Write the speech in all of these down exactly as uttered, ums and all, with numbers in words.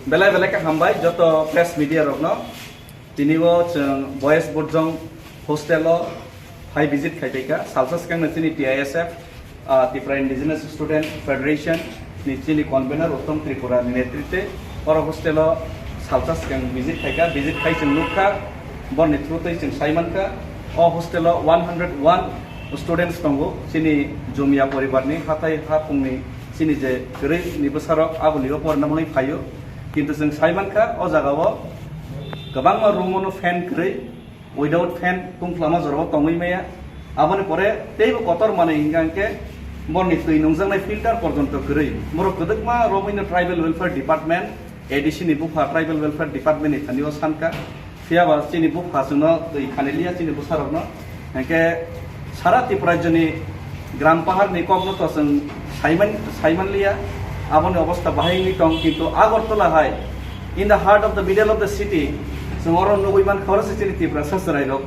Belai belai khe hambai joto press media rokno. Tini o chwng Boys Burjong hostel o phai visit khai paikha. Salsa swkang no chini T I S F, ah, Tripura Indigenous Student Federation ni chini convener Uttom Tripura ni netritwe oro hostel o salsa swkang visit khaikha. Visit khai chwng nukha, borni through twi chwng sai mankha. O hostel o one hundred one students tongo, chini Jumia poribar ni hathai haphung ni chini je kwrwi ni bwsarok aboni o porna mwnwi phaio. Kintu chwng sai mankha, o jaga o kwbangma room o no fan kwrwi, without fan tungflama jora o tongwi maya. Aboni pore teibo kotor manwi hingka hingke borni twi nungjaknai filter porjonto kwrwi. Borok kwdwkma romwi no Tribal Welfare Department, A D C ni bupha Tribal Welfare Department ni thani o sanka. Phiya ba chini bupha chwngno twi khani liya chini bwsarokno. Hingke sara Tripura rajyoni gram paharni kokno to chwng saiman, saiman liya. Aboni obostha bahai wngwi tong, kintu Agartala hai, in the heart of the middle of the city, chwng oro nugwi mankha oro se chini Tiprasa chwrairok.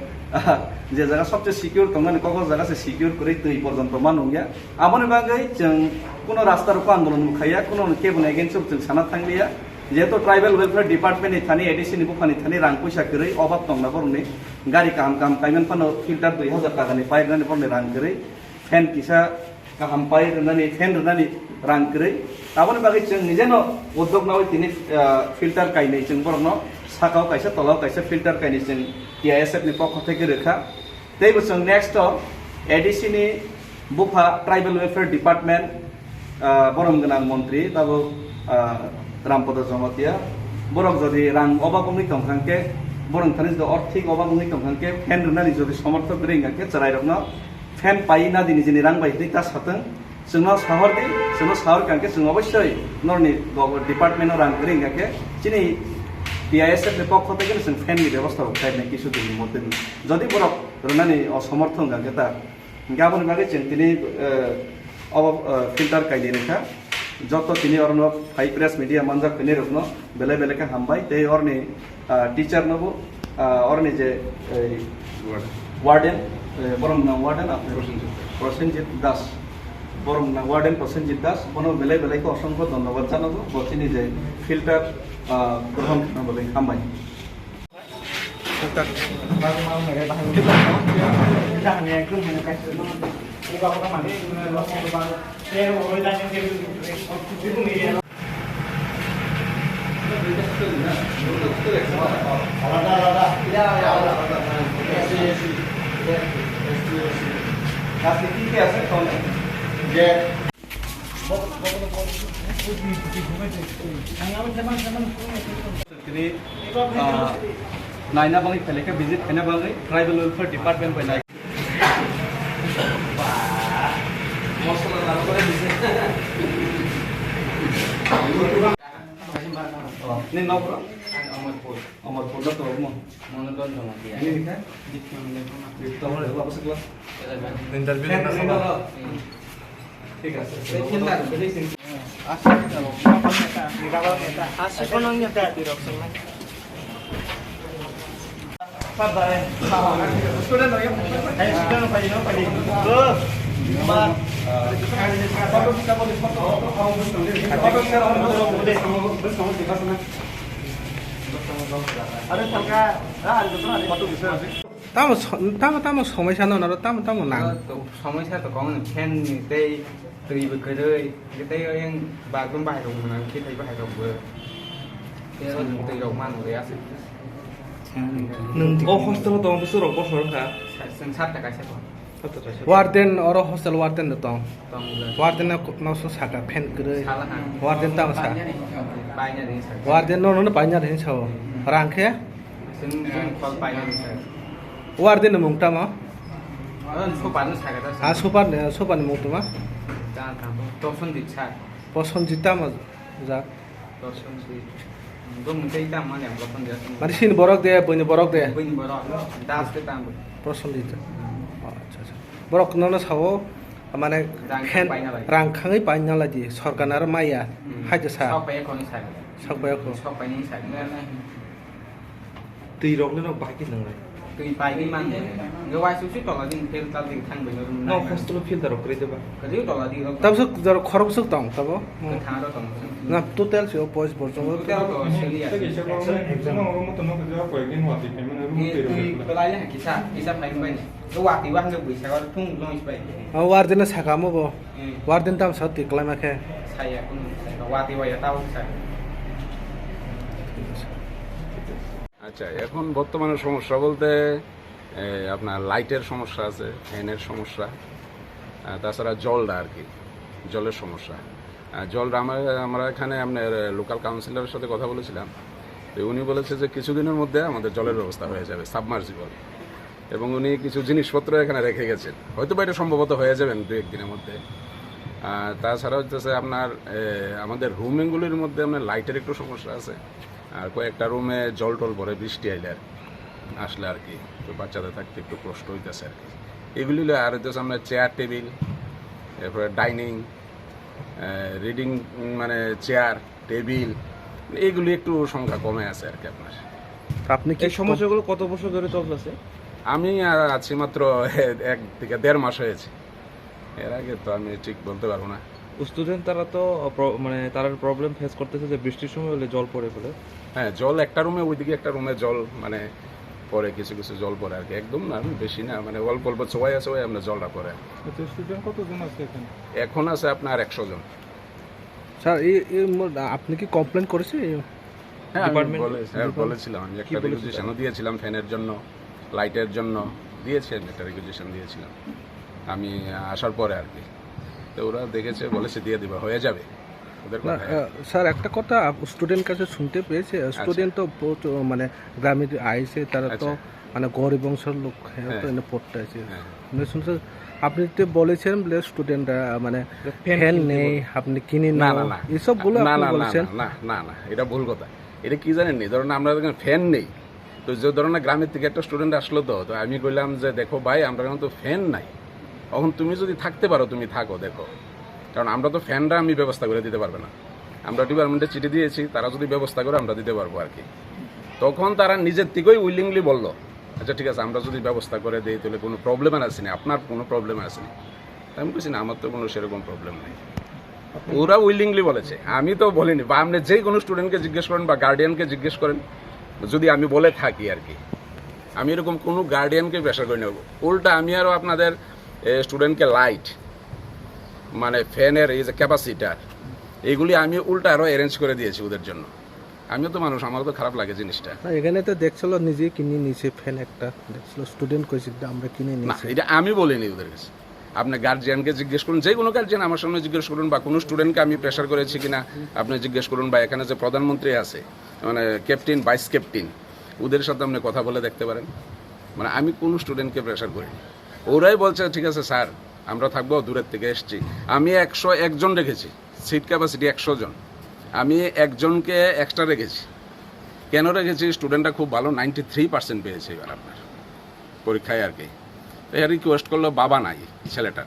Je jaga sobse secure tongnani kok o jaga se secure kwrwi twi porjonto ma nungya. Aboni bagwi chwng kuno rasta rokho andolon bo khaiya, kuno keboni against o chwng sana thangliya. Jehetu Tribal Welfare Department ni thani, A D C ni buphani thani rang puisa kwrwi, obab tongna borokni gari kaham kaham kaiman phano filter dui hajar taka ni pipe nani borokni rang kwrwi, fan kisa kaham pipe rwnani, fan rwnani rang kwrwi. Aboni bagwi chwng nijeno uddog nawi tini, ah, filter kainwi chwng borokno sakao kaisa tolao kaisa filter kainwi chwng T I S F ni pokho theke rwkha. Tei bo chwng next o A D C ni bupha Tribal Welfare Department, ah, borom gwnang montri tabuk, ah, Rampada Jamatia. Borok jodi rang obab wngwi tong kha hwnkhe, borok thani jodi orthik obab wngwi tong kha hwnkhe, fan rwnani jodi somorthok kwrwi wngkha hwnkhe, chwrairokno fan pai na di nijini rang bai hinwi ta satwng. Chwngno sahor di, chwngno sahor kha hwnkhe chwng obossoi norni go-, department o rang kwrwi wngkha hwnkhe, chini T I S F ni pokho theke chwng fan ni bebostha bo khlainai kisu din moteni. Jodi borok rwnani osomortho wngkha hwnkhe ta, hingke aboni bagwi chwng tini, eh, obo, eh, filter kainwi rwkha. Joto tini orono phai press media manjak phainai rokno belai belai khe hambai. Tei oroni, ah, teacher nobo, ah, oroni je, eh, warden, eh, borom gwnang warden, ah, Prosenjit Das. Borom gwnang warden Prosenjit Das, bono belai belai khe osongkho dhonnobad janago, bo chini je filter, ah, grohon khna bagwi hambai. আলাদা, আলাদা। আজকে কি কি আছে? কোন? যে Tini, ah, naina bagwi phailai kha, visit khaina bagwi Tribal Welfare Department bai nai. Nini nok bro? Amarpur. Amarpur na to mo? Mono don joma dia. Nini kha? Dikno ne. Dikno ne, apa sekolah? Interview na sama. Hmm. Tamo so-, tamo, tamo somoi sano naro, tamo, tamo nang. Somoi sa to kong fan ni tei twi bo kwrwi, tei yang bathroom bahai rok mwnang khe thai bahai rok bo. Tei twi rok man bo ya se. Nwng o hostel o tong bwswk rok bosor kha. Sa-, chwng sat ta kaisa tong. Sat ta kaisa. Warden oro hostel warden da tong. Tong le. Warden no, no so saka fan kwrwi. Sala ha. Warden tamo sa. Paina ri sa. Warden no, no, no paina ri sa o. Hmm. Rang khe? Chwng, chwng kol paina ri sa. Warden ni mung tamo? Ah, super ni saka ta. Ah, super ni, super ni mung tamo? Ta, ta, Prosenjit sa. Prosenjit tamo jak? Prosenjit. Bo mung tei tamo mane Prosenjit. Mane sini borok de, buini borok de? Buini borok. Das de tamo. Prosenjit. Oh, acha, acha. Borok nono sao, mane rang khen-, paina lai. Rang khangwi paina lai di, sorkar aro maya, hmm, hai de sa. Sok pai khoni sa. Sok pai kho. Sok pai ni sa. Twi rok le nok bahai khe nang lai. Twi paigwi mangya. Hwnkhe waisuk se tola ding, filter ding thang bai no rwmwi No, nai. Hostel o filter rok kwrwi diba? Kwrwi tola ding rok. Tabswk jora khorok swk tong tabo? Kwthang rok tong. Na, total se o boys borjong o. Total to sili ase. Tei kisa borok no, no, no, no, no, no, kisa koi din wati phaimani room Ni twi rok twi rwkla. Kwlai le kisa, kisa phai bai. O wati wa hwnkhe bwisa o thung long bai. O war dina sakamo bo. Hmm. War din tam sa twi kwlai ma khe. Saya kun wati wa ya tau sa. আচ্ছা, এখন বর্তমানে সমস্যা বলতে, এ, আপনার লাইটের সমস্যা আছে, ফ্যানের সমস্যা, আহ, তাছাড়া জলটা আর কি, জলের সমস্যা। আহ, জলটা আমরা, আমরা এখানে আপনার লোকাল কাউন্সিলরের সাথে কথা বলেছিলাম, তো উনি বলেছে যে কিছুদিনের মধ্যে আমাদের জলের ব্যবস্থা হয়ে যাবে, সাবমার্সিবল, এবং উনি কিছু জিনিসপত্র এখানে রেখে গেছেন, হয়তো বা এটা সম্ভবত হয়ে যাবেন দু একদিনের মধ্যে। আহ, তাছাড়া হচ্ছে আপনার, এ, আমাদের রুমগুলির মধ্যে আপনার লাইটের একটু সমস্যা আছে। আর কয়েকটা রুমে জল টল পড়ে বৃষ্টি আইলে আর কি, আসলে আর কি, তো বাচ্চাদের থাকতে একটু কষ্ট হইতেছে আর কি। এগুলি হলো আর হইতেছে আমরা চেয়ার টেবিল, এরপরে ডাইনিং, রিডিং, মানে চেয়ার টেবিল, এগুলি একটু সংখ্যা কমে আছে আর কি আপনার। আপনি কি এই সমস্যাগুলো কত বছর ধরে চলতেছে? আমি আর আছি মাত্র এক থেকে দেড় মাস হয়েছে। এর আগে তো আমি ঠিক বলতে পারবো না। স্টুডেন্ট তারা তো প্র-, মানে তারা প্রবলেম ফেস করতেছে যে বৃষ্টির সময় হলে জল পড়ে ফেলে। হ্যাঁ, জল একটা রুমে, ওইদিকে একটা রুমে জল মানে পড়ে, কিছু কিছু জল পড়ে আর কি, একদম না, বেশি না, মানে অল্প অল্প চোয়াইয়া চোয়াইয়া আমরা জলটা পড়ে। আচ্ছা, স্টুডেন্ট কতজন আছে এখানে? এখন আছে আপনার একশো জন। স্যার, এই, এই ম-, আপনি কি কমপ্লেন করেছেন এই হ্যাঁ, আমি ডিপার্টমেন্টে? বলে-, হ্যাঁ, ডিপার্টমেন্ট? বলেছিলাম, আমি কি একটা বলেছিলেন? রিকুইজিশনও দিয়েছিলাম ফ্যানের জন্য, লাইটের জন্য দিয়েছি, আমি একটা রিকুইজিশন দিয়েছিলাম আমি আসার পরে আর কি। তো ওরা দেখেছে, বলেছে দিয়ে দিবা, হয়ে যাবে ওদের না, কথায়। আহ, স্যার, একটা কথা আপ-, স্টুডেন্ট কাছে শুনতে পেয়েছে, আহ, আচ্ছা। স্টুডেন্ট তো প্রচুর, মানে, গ্রামে যে আইছে, তারা তো আচ্ছা। মানে, গরিব বংশের লোক, হ্যাঁ, হ্যাঁ। তো এনে পড়তে আছে। হ্যাঁ। মানে, শুনছে, আপনি তো বলেছেন বলে স্টুডেন্টরা, মানে, ফ্যান ফ্যান কিনতে নেই, বলে। আপনি কিনে না, নিও, না, না। এসব বলে না, আপনি না, না, বলেছেন? না, না, না, না, এটা ভুল কথা। এটা কি জানেননি? ধরুন, আমরা এখানে ফ্যান নেই, তো যে ধরনের গ্রামের থেকে একটা স্টুডেন্ট আসলো তো, তো আমি কইলাম যে, "দেখো ভাই, আমরা এখন তো ফ্যান নাই, এখন তুমি যদি থাকতে পারো, তুমি থাকো, দেখো।" কারণ আমরা তো ফ্যানটা আমি ব্যবস্থা করে দিতে পারবে না, আমরা ডিপার্টমেন্টে চিঠি দিয়েছি, তারা যদি ব্যবস্থা করে আমরা দিতে পারবো আর কি। তখন তারা নিজের থেকেই উইলিংলি বলল, "আচ্ছা ঠিক আছে, আমরা যদি ব্যবস্থা করে দেই তাহলে কোনো প্রবলেম আর আসেনি, আপনার কোনো প্রবলেম আসেনি।" আমি বলছি, "না, আমার তো কোনো সেরকম প্রবলেম নাই।" ওরা উইলিংলি বলেছে, আমি তো বলিনি। বা আপনি যে কোনো স্টুডেন্টকে জিজ্ঞেস করেন বা গার্ডিয়ানকে জিজ্ঞেস করেন, যদি আমি বলে থাকি আর কি, আমি এরকম কোনো গার্ডিয়ানকে প্রেশার করি না। উল্টা আমি আরও আপনাদের, এ, স্টুডেন্টকে লাইট, মানে ফ্যানের এই যে ক্যাপাসিটার, এইগুলি আমি উল্টা আরও অ্যারেঞ্জ করে দিয়েছি ওদের জন্য। আমিও তো মানুষ, আমারও তো খারাপ লাগে জিনিসটা। না, এখানে তো দেখছিল নিজে কিনে নিছে ফ্যান একটা, দেখছিল স্টুডেন্ট কইছে, "এটা আমরা কিনে না, নিছি।" এটা আমি বলিনি ওদের কাছে। আপনি গার্জিয়ানকে জিজ্ঞেস করুন, যে কোনো গার্জিয়ান আমার সামনে জিজ্ঞেস করুন, বা কোনো স্টুডেন্টকে আমি প্রেশার করেছি কিনা আপনি জিজ্ঞেস করুন, বা এখানে যে প্রধানমন্ত্রী আছে, মানে ক্যাপ্টেন, ভাইস ক্যাপ্টেন, ওদের সাথে আপনি কথা বলে দেখতে পারেন। মানে আমি কোনো স্টুডেন্টকে প্রেশার করিনি, ওরাই বলছে, "ঠিক আছে স্যার, আমরা থাকবো, দূরের থেকে এসেছি।" আমি একশো একজন রেখেছি, সিট ক্যাপাসিটি একশো জন, আমি একজনকে এক্সট্রা রেখেছি। কেন রেখেছি? স্টুডেন্টটা খুব ভালো, নাইনটি থ্রি পার্সেন্ট পেয়েছে এবার আপনার পরীক্ষায় আর কি। তো এ রিকোয়েস্ট করলো, বাবা নাই ছেলেটার।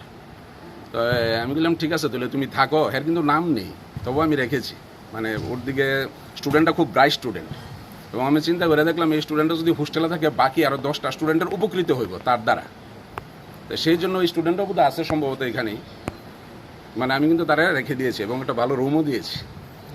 তো এ, আমি বললাম, "ঠিক আছে, তাহলে তুমি থাকো।" এর কিন্তু নাম নেই, তবু আমি রেখেছি। মানে ওর দিকে স্টুডেন্টটা খুব ব্রাইট স্টুডেন্ট, এবং আমি চিন্তা করে দেখলাম, এই স্টুডেন্টটা যদি হোস্টেলে থাকে, বাকি আরও দশটা স্টুডেন্টের উপকৃত হইব তার দ্বারা। তো সেই জন্য ওই স্টুডেন্টটা বোধহয় আছে সম্ভবত এখানেই। মানে আমি কিন্তু তারা রেখে দিয়েছি এবং একটা ভালো রুমও দিয়েছি।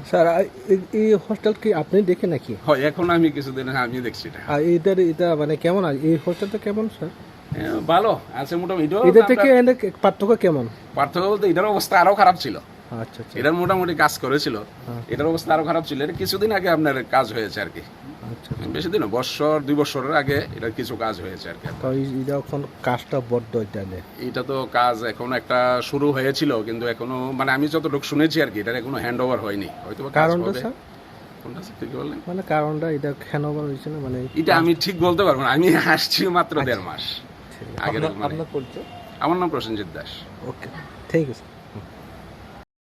স্যার, আ, এই, এই হোস্টেল কি আপনি দেখে নাকি? হয়, এখন আমি কিছুদিন, হ্যাঁ, আমি দেখছি এটা। আর এটার, এটা মানে কেমন আছে? এই হোস্টেলটা কেমন, স্যার? এ, ভালো আছে মোটামুটি। এটাও এটা আমরা থেকে এনে কে-, পার্থক্য কেমন? পার্থক্য বলতে এটার অবস্থা আরো খারাপ ছিল। আচ্ছা, আচ্ছা। এটার মোটামুটি কাজ করেছিল। হ্যাঁ। এটার অবস্থা আরো খারাপ ছিল। এটা কিছুদিন আগে আপনার কাজ হয়েছে আর কি। আচ্ছা, আচ্ছা। বেশি দিন না, বছর, দুই বছরের আগে এটার কিছু কাজ হয়েছে আর কি। তো এই, এটা এখন কাজটা বন্ধ এটা নিয়ে? এটা তো কাজ এখন একটা শুরু হয়েছিল, কিন্তু এখনো, মানে, আমি যতটুকু শুনেছি আর কি, এটার এখনো হ্যান্ড ওভার হয়নি। হয়তো বা কাজ কারণটা, হবে। স্যার? কোনটা, স্যার, কি বললেন? মানে, কারণটা এটা হ্যান্ড ওভার হয়েছে না, মানে, এটা আমি ঠিক বলতে পারবো না। আমি আসছি মাত্র আচ্ছা। দেড় মাস। ঠিক আছে। আগের, আপনার, মানে, আপনার পরিচয়? আমার নাম প্রসেনজিৎ দাস। ওকে, থ্যাংক ইউ, স্যার।